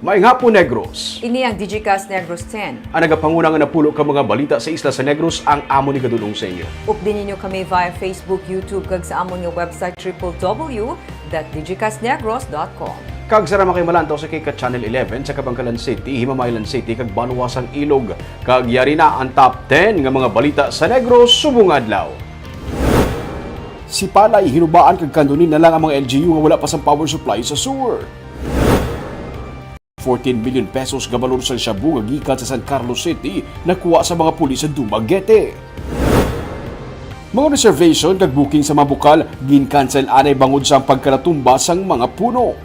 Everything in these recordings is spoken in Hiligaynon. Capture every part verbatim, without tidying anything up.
Maayong hapon, Negros. Ini ang Digicast Negros ten. Ang nagapanguna nga napulo ka mga balita sa isla sa Negros ang amon igadul-ong sa inyo. Updi ninyo kami via Facebook, YouTube, kag sa amon nga website, triple W dot digicast negros dot com. Kag sa mga kay malantaw sa kay ka Channel eleven sa Kabankalan City, Himamaylan City, kag Banwa sang Ilog. Kag yari na ang top ten nga mga balita sa Negros subong adlaw. Sipalay, Hinubaan kag Candonin na lang ang mga L G U nga wala pa sang power supply sa sewer. Fourteen million pesos nga balor sang shabu nga gikan sa San Carlos City nakuha sa mga pulis sa Dumaguete. Mga reservation kag booking sa Mambukal gin-cancel anay bangod sa pagkalatumba sang mga puno.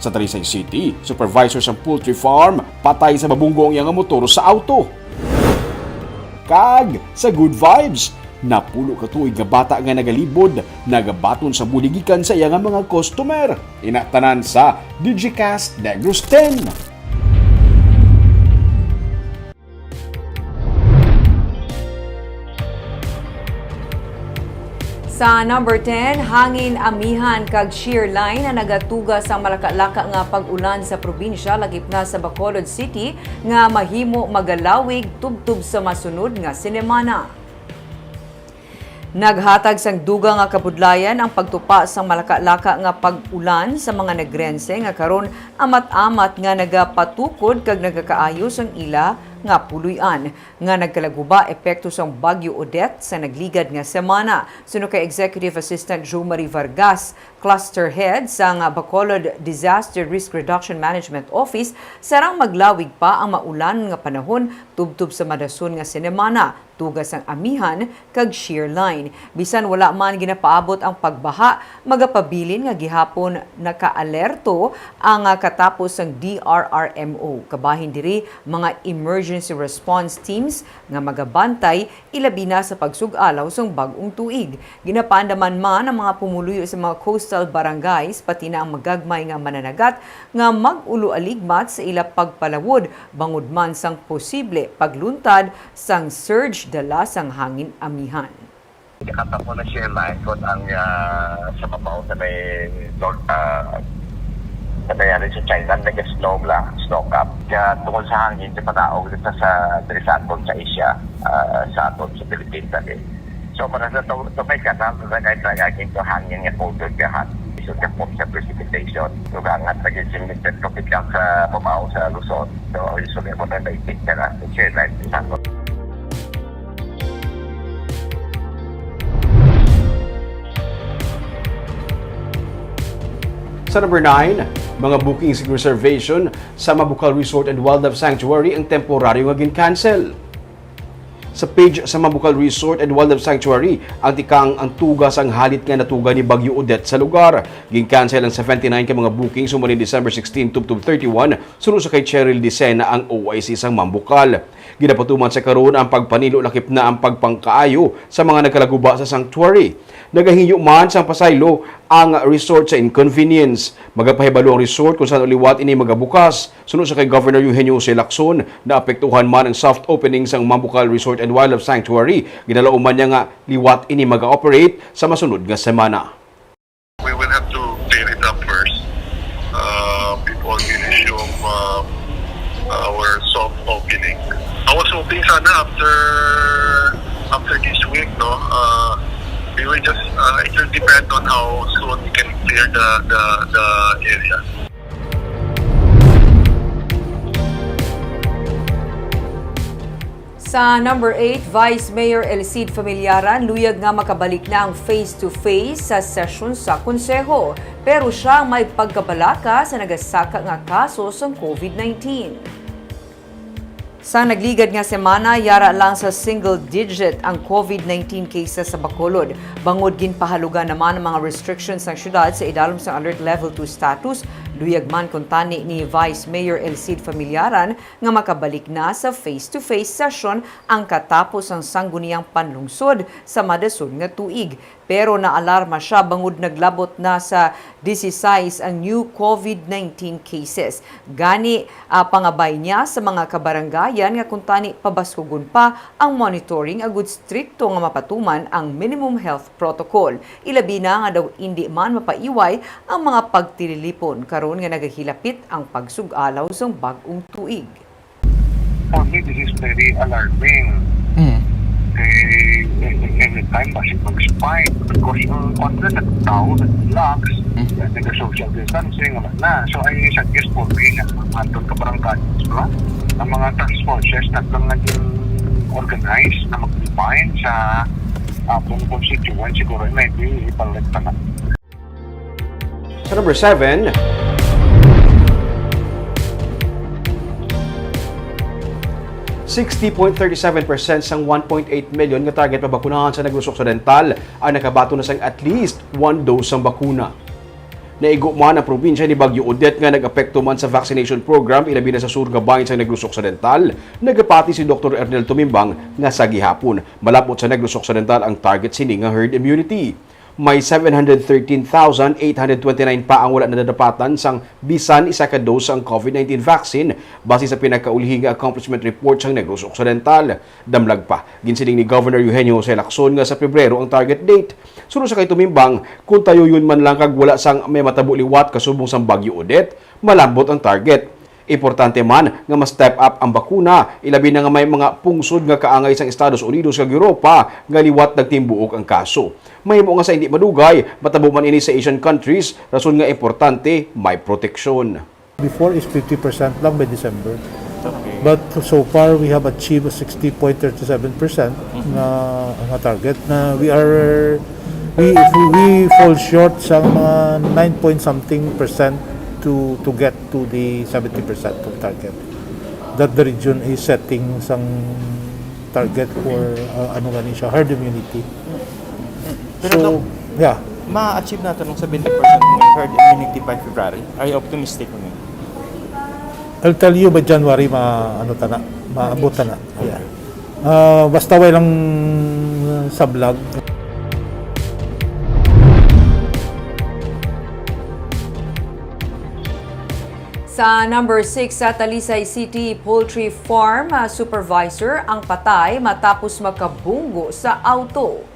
Sa Talisay City, supervisor sang poultry farm patay sa mabunggo ang iyang motor sa auto. Kag sa Good Vibes, napulo ka tuig nga bata nga nagalibod, nagabaton sa buli gikan sa iya nga mga customer. Ina tanan sa Digicast Negros ten. Sa number ten, hangin amihan kag shear line ang nagatuga sa malakalaka nga pag-ulan sa probinsya, lakip na sa Bacolod City, nga mahimo magalawig tubtob sa masunod nga sinemana. Naghatag sang dugang nga kabudlayan ang pagtupa sang malakalaka nga pag-ulan sa mga Negrense nga karon amat-amat nga nagapatukod kag nagakaayo sang ila nga puloy-an nga nagkalaguba epekto sang Bagyo Odette sa nagligad nga semana. Suno kay Executive Assistant Jo Marie Vargas, Cluster Head sang Bacolod Disaster Risk Reduction Management Office, sarang maglawig pa ang maulan nga panahon tubtob sa madason nga sinemana, tuga sang amihan kag shear line. Bisan wala man ginapaabot ang pagbaha, magapabilin nga gihapon nakaalerto ang, ah, katapo sang D R R M O. Kabahin diri, mga emergency response teams nga magabantay, ilabi na sa pagsug-alaw sang bag-ong tuig. Ginapaandaman man ang mga pumuluyo sa mga coastal barangays, pati na ang magagmay nga mananagat nga mag-ulo aligmat sa ila pagpalawod bangod man sang posible pagluntad sang surge dala sang hangin amihan. Nakatap mo na siya, Mike, kung ang, ah, sa mabaw sa may north, ah, sa may ano, sa China, nag-snow lang, snow cap. Kaya tungkol sa hangin, sa panaog dito sa, diri sa aton sa Asia, ah, sa aton sa Philippines, sabi. So, para sa to, to may kanal, sa kahit na hangin, to hangin nga cold ka hot. So, ka po sa precipitation. So, angat lagi sing tropical sa mabaw sa Luzon. So, usually, mo na naipit ka na, share life sa aton. Sa number nine, mga bookings ug reservation sa Mambukal Resort and Wildlife Sanctuary ang temporaryo nga gin-cancel. Sa page sa Mambukal Resort and Wildlife Sanctuary, ang tikang ang tuga sang halit nga natuga ni Bagyo Odette sa lugar. Gin-cancel ang seventy-nine ka mga bookings human ni December sixteen tubtob thirty-one, suno sa kay Cheryl Dicena, ang O I C sang Mambukal. Ginapatuman sa karon ang pagpanilo lakip na ang pagpangkaayo sa mga nagkalaguba sa sanctuary. Nagahingyo man sang pasaylo ang resort sa inconvenience. Magapahibalo ang resort kung san-o liwat ini magabukas. Suno sa kay Governor Eugenio Jose Lacson, naapektuhan man ang soft opening sang Mambukal Resort and Wildlife Sanctuary. Ginalauman niya nga liwat ini maga-operate sa masunod nga semana. We will have to clear it up first, uh, before we resume, uh, our soft opening. I was hoping sana after, after this week, no? Uh, we will just, uh, it will depend on how soon we can clear the, the, the area. Sa number eight, Vice Mayor El Cid Familiaran luyag nga makabalik na ang face-to-face sa sesyon sa Konseho, pero siya may pagkabalaka sa nagasaka nga kaso sang COVID nineteen. Sa nagligad nga semana, yara lang sa single digit ang COVID nineteen cases sa Bacolod. Bangod ginpahalugan naman ang mga restrictions sang syudad sa idalom sang Alert Level two status, luyag man kuntani ni Vice Mayor El Cid Familiaran nga makabalik na sa face-to-face session ang katapos sang sangguniang panlungsod sa madason nga tuig. Pero naalarma siya bangod naglabot na sa disisais ang new COVID nineteen cases. Gani, ah, pangabay niya sa mga kabarangay Yan nga kuntani pabaskugon pa ang monitoring agud strikto nga mapatuman ang minimum health protocol, ilabi na nga daw indi man mapaiway ang mga pagtililipon karon nga nagahilapit ang pagsug-alaw sang bag-ong tuig. For me, this is very alarming. Mm. Kay eh, anytime, basi mag-spike. Because ang kwan na, nagtao, nag-relax, Mhm. nag-social distancing, wala na. So, I suggest for me nga ang aton kabarangay, diba? Ang mga task forces naton nga gin-organize na mag-define sa atong constituent, siguro maybe ibalik pa na. Sa number seven, sixty point thirty-seven percent sang one point eight million nga target mabakunahan sa Negros Occidental ang nakabaton na sang at least one dose sang bakuna. Naigo man ang probinsya ni Bagyo Odette nga nag-apekto man sa vaccination program, ilabi na sa sur nga bahin sang Negros Occidental. Nagapati si Doktor Ernel Tumimbang nga sa gihapon, malab-ot sa Negros Occidental ang target sini nga herd immunity. May seven hundred thirteen thousand eight hundred twenty-nine pa ang wala nadadapatan sang bisan isa ka dose sang COVID nineteen vaccine, base sa pinakaulihi nga accomplishment report sang Negros Occidental. Damlag pa, ginsiling ni Governor Eugenio Jose Lacson nga sa Pebrero ang target date. Suno sa kay Tumimbang, kung tayuyon man lang kag wala sang may matabo liwat kasubong sang Bagyo Odette, malab-ot ang target. Importante man nga ma-step up ang bakuna, ilabi na nga may mga pungsod nga kaangay sang Estados Unidos kag Europa nga liwat nagtimbuok ang kaso. Mahimo nga sa indi madugay, matabo man ini sa Asian countries, rason nga importante may proteksyon. Before is fifty percent lang by December. But so far, we have achieved a sixty point thirty-seven percent na, na target na we are, we, if we fall short sa mga nine point something percent to, to get to the seventy percent of target that the region is setting sang target for, uh, ano gani siya, herd immunity. Pero So, Doc, yeah. ma-achieve natin ng seventy percent ng herd immunity by February. Are you optimistic on it? I'll tell you by January, ma, ano tana, maabot tana. Yeah. Ah, basta way lang sablag. Sa number six, sa Talisay City Poultry Farm, ah, supervisor ang patay matapos makabunggo sa auto.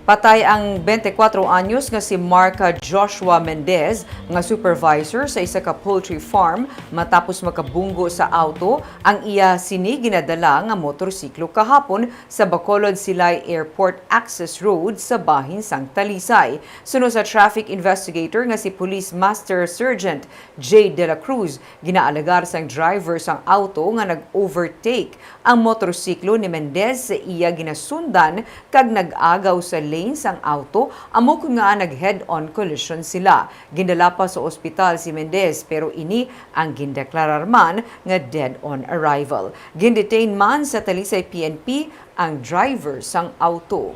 Patay ang twenty-four anyos nga si Mark Joshua Mendez, nga supervisor sa isa ka poultry farm, matapos makabunggo sa auto ang iya sini ginadala nga motorsiklo kahapon sa Bacolod Silay Airport Access Road sa bahin sang Talisay. Suno sa traffic investigator nga si Police Master Sergeant Jade de la Cruz, ginaalegar sang driver sang auto nga nag-overtake ang motorsiklo ni Mendez sa iya ginasundan kag nag-agaw sa lane sang auto, amo kon ngaa nag-head-on collision sila. Gindala pa sa ospital si Mendez, pero ini ang gindeklarar man nga dead on arrival. Gindetain man sa Talisay P N P ang driver sang auto.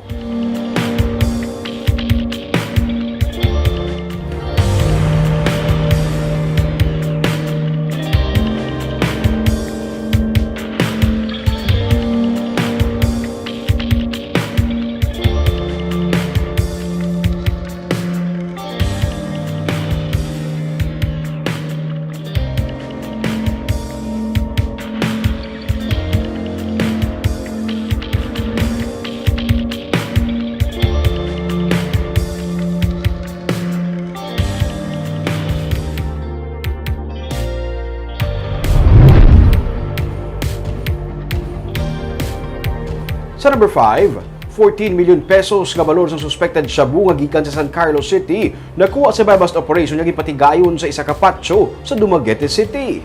Sa number five, fourteen million pesos nga balor sang suspected shabu nga gikan sa San Carlos City nakuha sa buy-bust operation nga ginpatigayon sa isa ka patio sa Dumaguete City.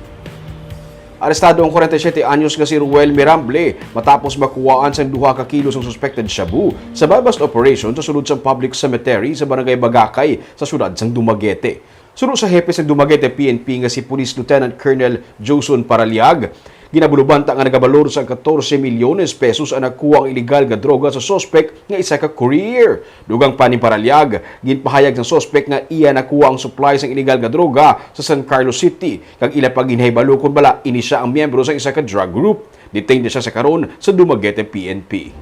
Arestado ang forty-seven anyos nga si Ruel Mirable matapos makuhaan sang duha ka kilo sang suspected shabu sa buy-bust operation sa sulod sang public cemetery sa Barangay Bagakay sa siyudad sang Dumaguete. Suno sa hepe sang Dumaguete P N P nga si Police Lieutenant Colonel Joson Paraliag, ginabulubanta nga nagabalor sa catorce milyones pesos ang nakuha ang iligal nga droga sa suspek nga isa ka courier. Dugang pa ni Paraliag, ginpahayag sang suspek nga iya nakuha ang supply sang iligal nga droga sa San Carlos City, kag ila pa ginhibalo kon bala ini sia ang miyembro sa isa ka drug group. Detained na siya sa karon sa Dumaguete P N P.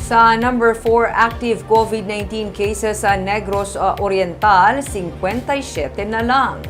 Sa number four, active COVID nineteen cases sa Negros, uh, Oriental, singkwenta y siyete na lang.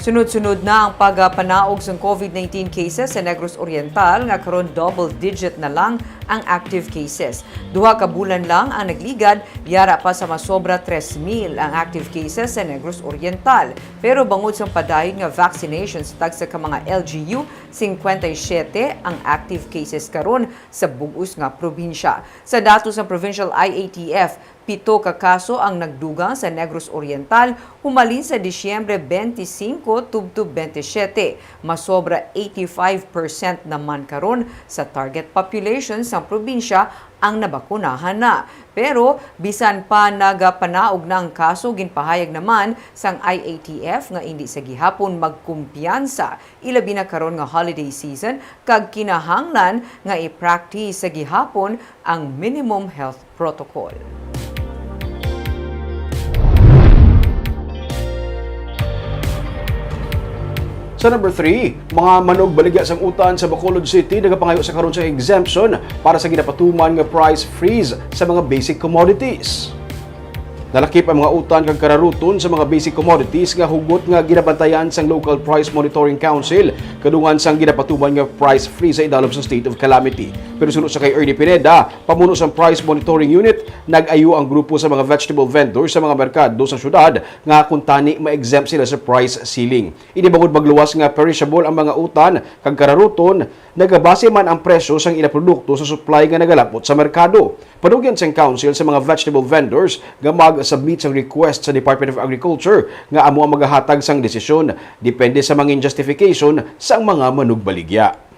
Sunod-sunod na ang pagpanaog sang COVID nineteen cases sa Negros Oriental, nga karon double digit na lang ang active cases. Duha ka bulan lang ang nagligad, yara pa sa masobra tres mil ang active cases sa Negros Oriental. Pero bangod sang padayon nga vaccination sa tagsa ka mga L G U, singkwenta y siyete ang active cases karon sa bug-os nga probinsya. Sa datos sang Provincial I A T F, pito ka kaso ang nagdugang sa Negros Oriental humalin sa Disyembre twenty-five tubtob twenty-seven. Masobra eighty-five percent naman karon sa target population sang probinsya ang nabakunahan na. Pero bisan pa nagapanaog na ang kaso, ginpahayag naman sang I A T F nga indi sa gihapon magkumpiyansa, ilabi na karon nga holiday season, kag kinahanglan nga i-practice sa gihapon ang minimum health protocol. Sa number three, mga manugbaligya sang utan sa Bacolod City nagapangayo sa karon sa exemption para sa ginapatuman nga price freeze sa mga basic commodities. Nalakip ang mga utan kag kararuton sa mga basic commodities nga hugot nga ginabantayan sang Local Price Monitoring Council kadungan sang ginapatuman nga price freeze sa idalom sa state of calamity. Pero suno sa kay Ernie Pineda, pamuno sang Price Monitoring Unit, nag-ayo ang grupo sa mga vegetable vendors sa mga merkado sa syudad nga kuntani ma-exempt sila sa price ceiling. Ini bangod magluwas nga perishable ang mga utan kag kararuton, nagabase man ang presyo sang ila produkto sa supply nga nagalapot sa merkado. Panugyan sang Council sa mga vegetable vendors nga mag-submit sang request sa Department of Agriculture nga amo ang magahatag sang desisyon, depende sa mangin justification sang mga manugbaligya.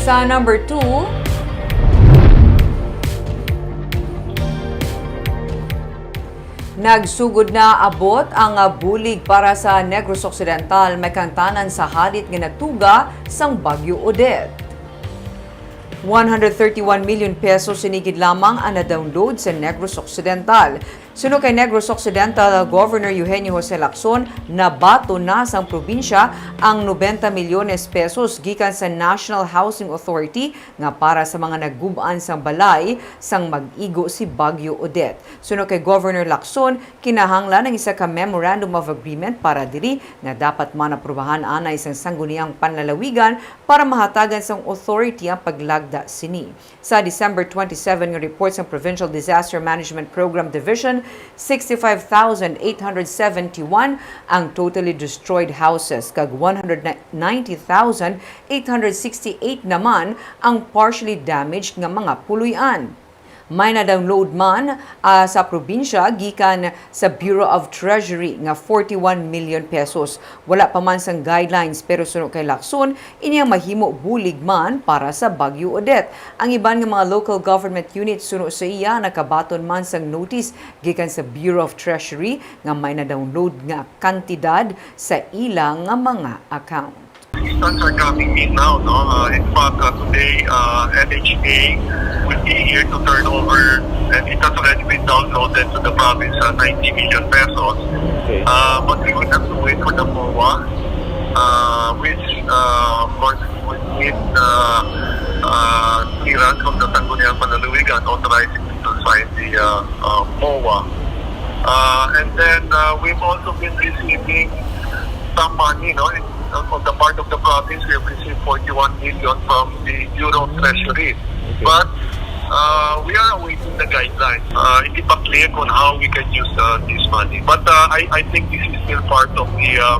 Sa number two, nagsugod na abot ang, ah, bulig para sa Negros Occidental, may kangtanan sa halit nga natuga sang Bagyo Odette. One hundred thirty-one million pesos ini gid lamang ang na-download sa Negros Occidental. Suno kay Negros Occidental Governor Eugenio Jose Lacson, nabaton na sang probinsya ang nobenta milyones pesos gikan sa National Housing Authority nga para sa mga nagub-an sang balay sang mag-igo si Bagyo Odette. Suno kay Governor Lacson, kinahanglan ang isa ka Memorandum of Agreement para diri nga dapat man aprubahan anay sang Sangguniang Panlalawigan para mahatagan sang authority ang paglagda sini. Sa December twenty-seven nga report sang Provincial Disaster Management Program Division, sixty-five thousand eight hundred seventy-one ang totally destroyed houses, kag one hundred ninety thousand eight hundred sixty-eight naman ang partially damaged nga mga puloy-an. May na-download man, ah, sa probinsya gikan sa Bureau of Treasury nga forty-one million pesos. Wala pa man sang guidelines, pero suno kay Lacson, ini ang mahimo bulig man para sa Bagyo Odette. Ang iban nga mga local government units, suno sa iya, nakabaton man sang notice gikan sa Bureau of Treasury nga may na-download nga kantidad sa ila nga mga account. Assistance are coming in now, no? Uh, in fact, uh, today, uh, N H A will be here to turn over, and it has already been downloaded to the province, uh, ninety million pesos. Okay. Uh, but we would have to wait for the MOA, uh, which, uh, of course, would need uh, uh, clearance from the Sangguniang Panlalawigan authorizing me to sign the uh, uh, MOA. Uh, and then uh, we've also been receiving some money, no? In, uh, on the part of the province, we have received forty-one million from the Bureau of Treasury. But uh, we are awaiting the guidelines. Uh, hindi pa clear kung how we can use uh, this money. But uh, I, I think this is still part of the uh,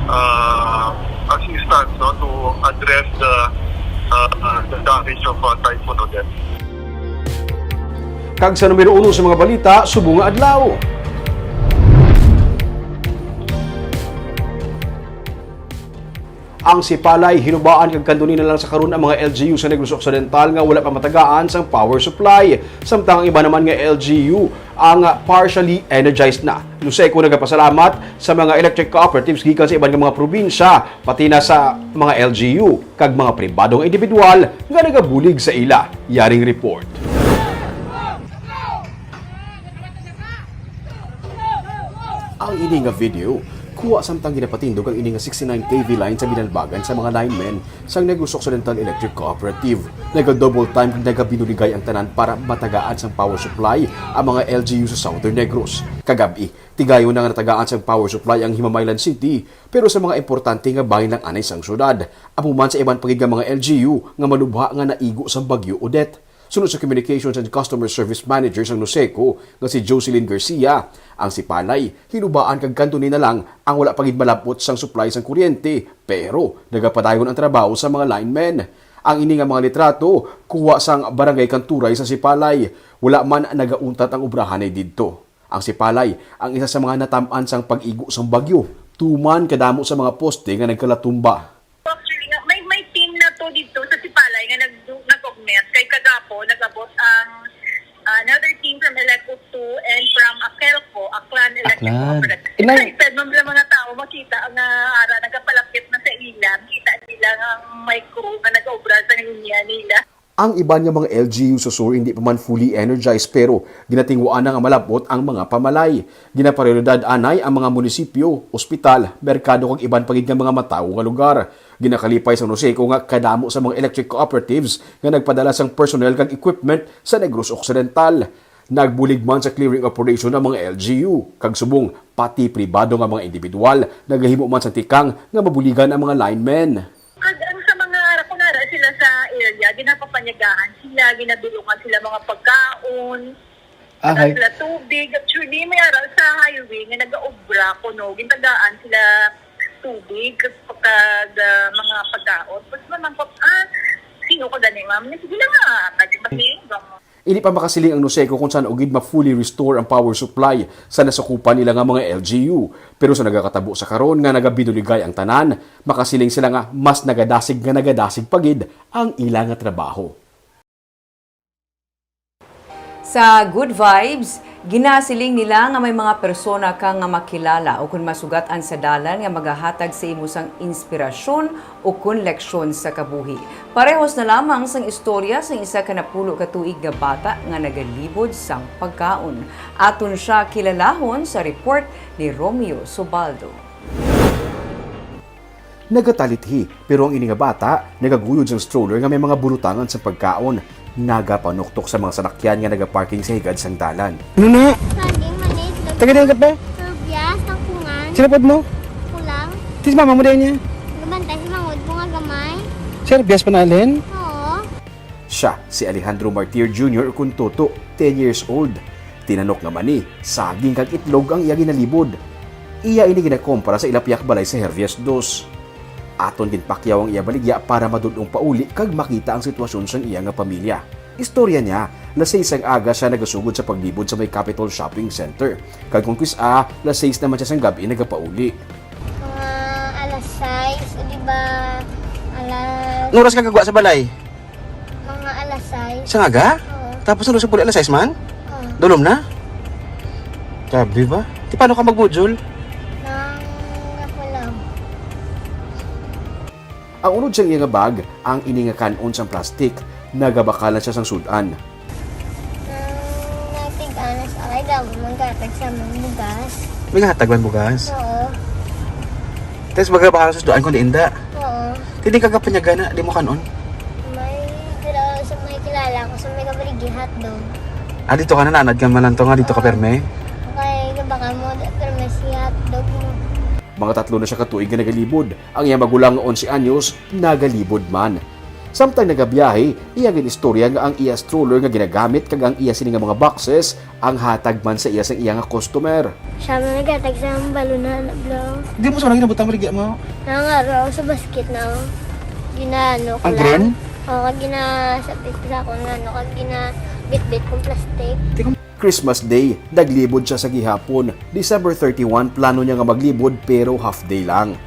uh, assistance, no, to address the uh, uh, the damage of uh, Typhoon Odette. Kag sa numero uno sa mga balita subong nga adlaw. Ang Sipalay, Hinubaan kag Cantone na lang sa karon ang mga L G U sa Negros Occidental nga wala pa matagaan sang power supply, samtang ang iba naman nga L G U ang, ah, partially energized na. Luceco nagapasalamat sa mga electric cooperatives gikan sa iban nga mga probinsya, pati na sa mga L G U kag mga pribado nga individual nga nagabulig sa ila. Yaring report. Ang ini nga video, kuha samtang ginapatindog ang ini nga sixty-nine K V line sa binalbagan sa mga linemen sang Negros Occidental Electric Cooperative. Naga-double time kag nagabinuligay ang tanan para matagaan sang power supply ang mga L G U sa Southern Negros. Kagab-i, tigayon na nga natagaan sang power supply ang Himamaylan City, pero sa mga importante nga bahin lang anay sang syudad, amo man sa iban pa gid nga mga L G U nga malubha nga naigo sang Bagyo Odette. Suno sa Communications and Customer Service Manager sang Luceco nga si Jocelyn Garcia, ang Sipalay, Hinubaan kag Cantone na lang ang wala pa gid malab-ot sang supply sang kuryente, pero nagapadayon ang trabaho sa mga linemen. Ang ini nga mga litrato kuha sang Barangay Kanturay sa Sipalay. Wala man nagauntat ang obrahanay didto. Ang Sipalay ang isa sa mga natam-an sang pag-igo sang bagyo, tuman kadamo sa mga poste nga nagkalatumba. Actually, nga, may, may team na to dito sa Sipalay nga nag-, nag-augment. Kay kagapo, nag-abot ang, ah, another team from Eleco two and from Akelco, Aklan Electric Aklan. Cooperative. Inay- Excited man bala mga tao makita nga ara nagapalapit na sa ila. Kita nila nga may crew nga nag-obra sa linya nila. Ang iban nga mga L G U sa sur hindi pa man fully energized, pero ginatinguhaan na nga malab-ot ang mga pamalay. Ginaprioridad anay ang mga munisipyo, ospital, merkado kag iban pa gid nga mga matawo nga lugar. Ginakalipay sa Luceco nga kadamo sa mga electric cooperatives nga nagpadala sang personnel kag equipment sa Negros Occidental. Nagbulig man sa clearing operation ang mga L G U, kag subong pati pribado nga mga individual nagahimo man sang tikang nga mabuligan ang mga linemen. Kag ang sa mga ara, kung ara sila sa area, ginapapanyagaan sila, ginabilongan sila mga pagkaon, Ahay. Sila tubig. Actually, may ara sa highway nga nagaobra ko, no, gintagaan sila tubig, kag, ah, mga pagkaon. Tapos mamangkot, "Ah, sino ka gani, ma'am?" Sige lang, ah, pwede ba, sige, Ini pa makasiling ang Luceco kung san-o gid ma-fully restore ang power supply sa nasakupan nila nga mga L G U. Pero sa nagakatabo sa karon nga nagabinuligay ang tanan, makasiling sila nga mas nagadasig nga nagadasig pa gid ang ila nga trabaho. Sa Good Vibes, ginasiling nila nga may mga persona ka nga makilala o kon masugat-an sa dalan nga magahatag sa imo sang inspirasyon o kon leksyon sa kabuhi. Parehos na lamang sang istorya sang isa ka napulo ka tuig nga bata nga nagalibod sang pagkaon. Aton sia kilalahon sa report ni Romeo Subaldo. Nagatalithi, pero ang ini nga bata nagaguyod sang stroller nga may mga bunutangan sang pagkaon. Nagapanuktok sa mga salakyan nga nagaparking sa higad sang dalan. Ano na? Saging, mani, itlog. Taga diin ka, pe? Serbiyas, tangkungan. Sino pod mo? Kulang. Tis mama mo din niya? Gabantay si mangod ko nga gamay. Serbiyas pa na, Alen? Oo. Siya si Alejandro Martir Junior, ukon Toto, ten years old. Tinanok nga mani, saging kag itlog ang iya ginalibod. Iya ini ginakumpra sa ila piyak balay sa Hervias Dos. Aton ginpakyaw ang iya baligya para madul-ong pauli kag makita ang sitwasyon sang iya nga pamilya. Istorya niya, las seis sang aga siya nagasugod sa paglibod sa may Capitol Shopping Center. Kag kon kuis-a, las seis naman siya sang gab-i nagapauli. Mga alas sais, o di ba, alas Anong oras ka gagwa sa balay? Mga alas sais. Sa aga? Oo. Tapos ano sa puli, alas sais man? Oo. Dulom na? Grabe ba? Ti paano ka magbudjol? Nang nakulam. Ang unod sang iya nga bag, ang ini nga kan-on sang plastic, nagabakal na siya sang sud-an. Nang nagtig-anas, akay daw, maghatag sa among bugas. May gahatag man bugas? Oo. Tapos baga baka sa sud-an kung diin da? Oo. Hindi ka kapanyaga na, di mo kanon? May, pero sa may kilala ko, sa may kabaligi, hotdog. Ah, dito ka nananad ka man lang to nga, dito ka Oo. perme? Okay, baka mo, perme si hotdog mo. Mga tatlo na siya ka tuig nga nagalibod. Ang iya magulang nga onse anyos, nagalibod man. Samtang nagabiyahe, iya gin-istorya nga ang iya stroller nga ginagamit kag ang iya sini nga mga boxes ang hatag man sa iya sang iya nga customer. Siya man naghatag sa balon na, bro. Di mo sa naging nabutang maligya mo? Nangaro sa basket na, oh. Ginaano ko Ang lang. green? Oo, kag ginasapit sa akong ano, kag ginabitbit kong plastic. Di ko Christmas Day, naglibod siya sa gihapon. December thirty-one, plano niya nga maglibod pero half day lang.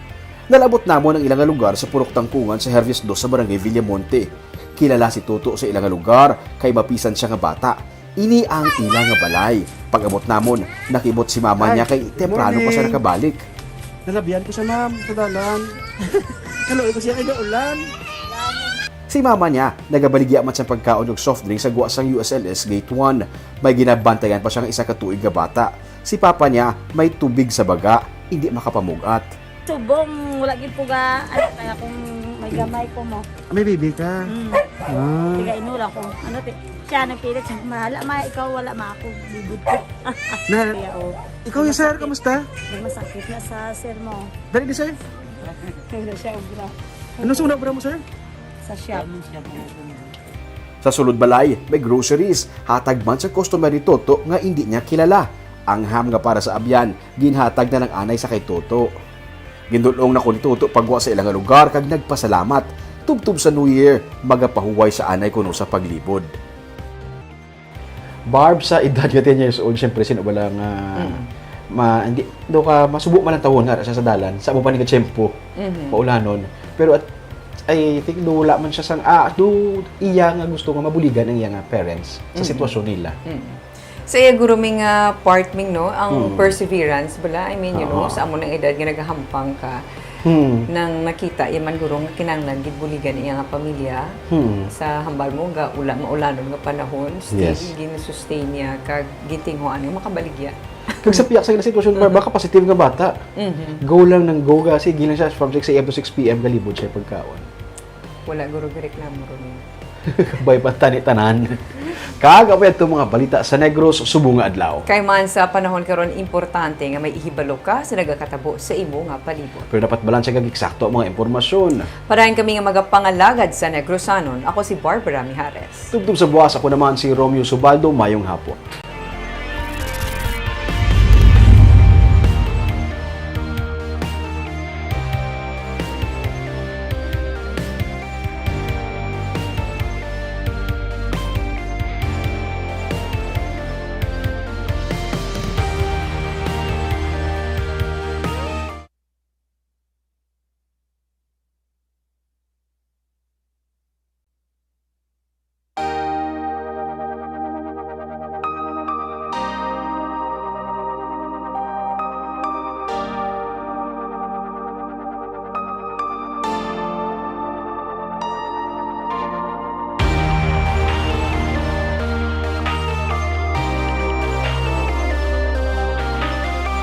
Nalabot namon ang ila nga lugar sa Purok Tangkungan sa Hervias Dos sa Barangay Villamonte. Kilala si Toto sa ila nga lugar kay mapisan siya nga bata. Ini ang ila nga balay. Pag-abot namon, nakibot si mama Ay, niya kay good temprano pa siya morning. Nakabalik. Nalabihan ko siya, ma'am, sa dalan. Kaluoy ko siya kay gaulan. Si mama niya, nagabaligya man sa pagkaon ug soft drink sa gwa sang U S L S Gate one. May ginabantayan pa siya nga isa ka tuig nga bata. Si papa niya, may tubig sa baga, hindi makapamug-at. Subong, wala gid ko ga, ano, kaya kung may gamay ko mo. May baby ka? Mm. Ah. Tiga inula ko. Ano, ti-, siya nagpilit siya, "Mahala, ma, ikaw, wala, ma, ako, libod ko." Na, Kaya, oh. Ikaw, sir, Masakit. Kamusta? Nagmasakit na sa sir mo. Dali di, sir. Wala siya, obra. Ano sa una obra mo, sir? Sa shop. Sa sulod balay, may groceries. Hatag man sa customer ni Toto nga indi niya kilala. Ang ham nga para sa abyan, ginhatag na ng anay sa kay Toto. Gindul-ong na ko ni Toto pagwa sa ila nga lugar kag nagpasalamat. Tubtob sa New Year, magapahuway sa anay kuno sa paglibod. Barb, sa edad nga ten years old, syempre, sino ba lang, ah, Mm. ma-, hindi, do ka, masubo man ang tawon nga siya sa dalan, sa amo pa ni nga tiyempo, Mhm. maulanon. Pero at, I think, do wala man siya sang, ah, do iya nga gusto nga mabuligan ang iya nga parents sa Mhm. sitwasyon nila. Mm. Sa iya guro, Ming, nga part, Ming, no, ang Mm. perseverance bala, I mean, you know, Oo. sa amo nang edad nga nagahampang ka Hmm. nang nakita iya man guro nga kinahanglan gid buligan iya nga pamilya Hmm. sa hambal mo nga ula maulanon nga panahon, still Yes. gin-sustain niya kag gintinguhaan nga makabaligya. Kag sa piyak sa ila sitwasyon, Barb, Mhm. baka positive nga bata. Mhm. Go lang ng go ka, sige lang siya from six A M to six P M, galibot siya pagkaon. Wala guro gireklamo ron. Kabay pa tani tanan. Kag apoy adto mga balita sa Negros subong nga adlaw. Kay man sa panahon karon, importante nga may ihibalo ka sa nagakatabo sa imo nga palibot. Pero dapat balansya kag eksakto ang mga impormasyon. Padayon kami nga magapangalagad sa Negrosanon. Ako si Barbara Mijares. Tubtob sa buwas, ako naman si Romeo Subaldo. Mayong hapon.